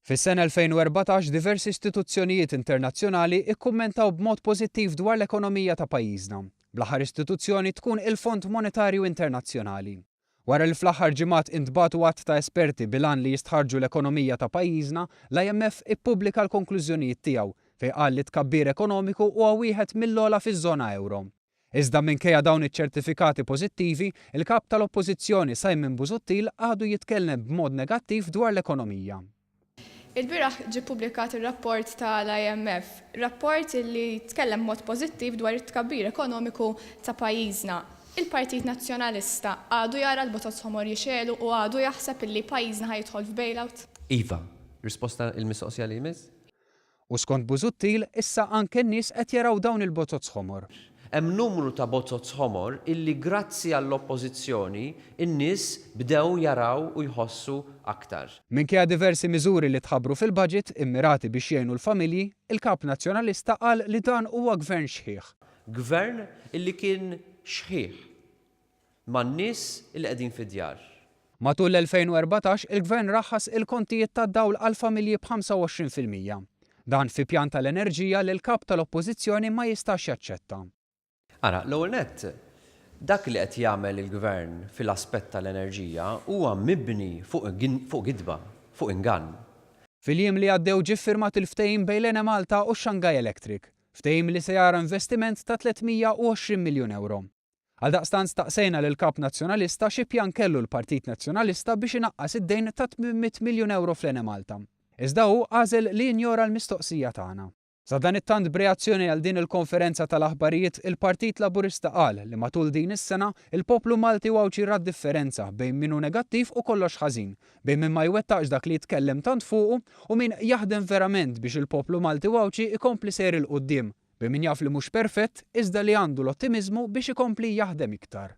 Fis-sena 2014 diversi istituzzjonijiet internazzjonali kkummentaw b'mod pożittiv dwar l-ekonomija ta' pajjiżna, bl-aħħar istituzzjoni tkun il-Fond Monetarju Internazzjonali. Wara li fl-aħħar ġimgħat intbagħtu għadd ta' esperti bil-għan li jistħarrġu l-ekonomija ta' pajjiżna, l-IMF ippubblika l-konklużjonijiet tiegħu fejn qal li t-tkabbir ekonomiku huwa wieħed mill-ogħla fiż-żona ewro. Iżda minkejja dawn iċ-ċertifikati pożittivi, il-Kap tal-Oppożizzjoni Simon Busuttil għadu jitkellem b'mod negattiv dwar l-ekonomija. Ilbieraħ ġie ppubblikat ir-rapport tal-IMF, rapport li tkellem b'mod pożittiv dwar it-tkabbir ekonomiku ta' pajjiżna. Il-Partit Nazzjonalista għadu jara l-bozoz ħomor jixegħlu u għadu jaħseb illi pajjiżna ħa jidħol f'bailout? Iva. Risposta il-mistoqsija li jmiss? U skont Busuttil, issa anke n-nies qed jaraw dawn il-bozoz ħomor. Hemm numru ta' bozoz ħomor illi grazzi għall-Oppożizzjoni n-nies bdew jaraw u jħossu aktar. Minkejja diversi miżuri li tħabbru fil-budget immirati biex jgħinu l-familji, il-Kap Nazzjonalista qal li dan huwa Gvern xħiħ. Gvern illi kien xħiħ. Man-nies li qegħdin fid-djar. Matul l-2014, il-Gvern raħħas il-kontijiet tad-dawl għall-familji b'25%. Dan fi pjan tal-enerġija li l-Kap tal-Oppożizzjoni ma jistax jaċċetta. Ara, l-ewwel nett, dak li qed jagħmel il-Gvern fil-aspett tal-enerġija huwa mibni fuq fuq gidba, fuq ingann. Fil-jiem li għaddew ġie ffirmat il-ftehim bejn l-Enemalta u x-Shanghai Electric, ftehim li se jara investiment ta' 320 miljun ewro. Għaldaqstant staqsejna lill-Kap Nazzjonalista xi pjan kellu l-Partit Nazzjonalista biex inaqqas id-dejn ta' 800 miljun ewro fl-Enemalta. Iżda hu għażel li jinjora l-mistoqsija tagħna. Sadanittant b'reazzjoni għal din il-konferenza tal-aħbarijiet il-Partit Laburista qal li matul din is-sena il-poplu Malti u Għawdxi ra d-differenza bejn min hu negattiv u kollox ħażin, bejn min ma jwettaqx dak li jitkellem tant fuqu u min jaħdem verament biex il-poplu Malti u Għawdxi jkompli sejjer 'il quddiem. Bi min jaf li mhux perfett, iżda li għandu l-ottimiżmu biex ikompli jaħdem iktar.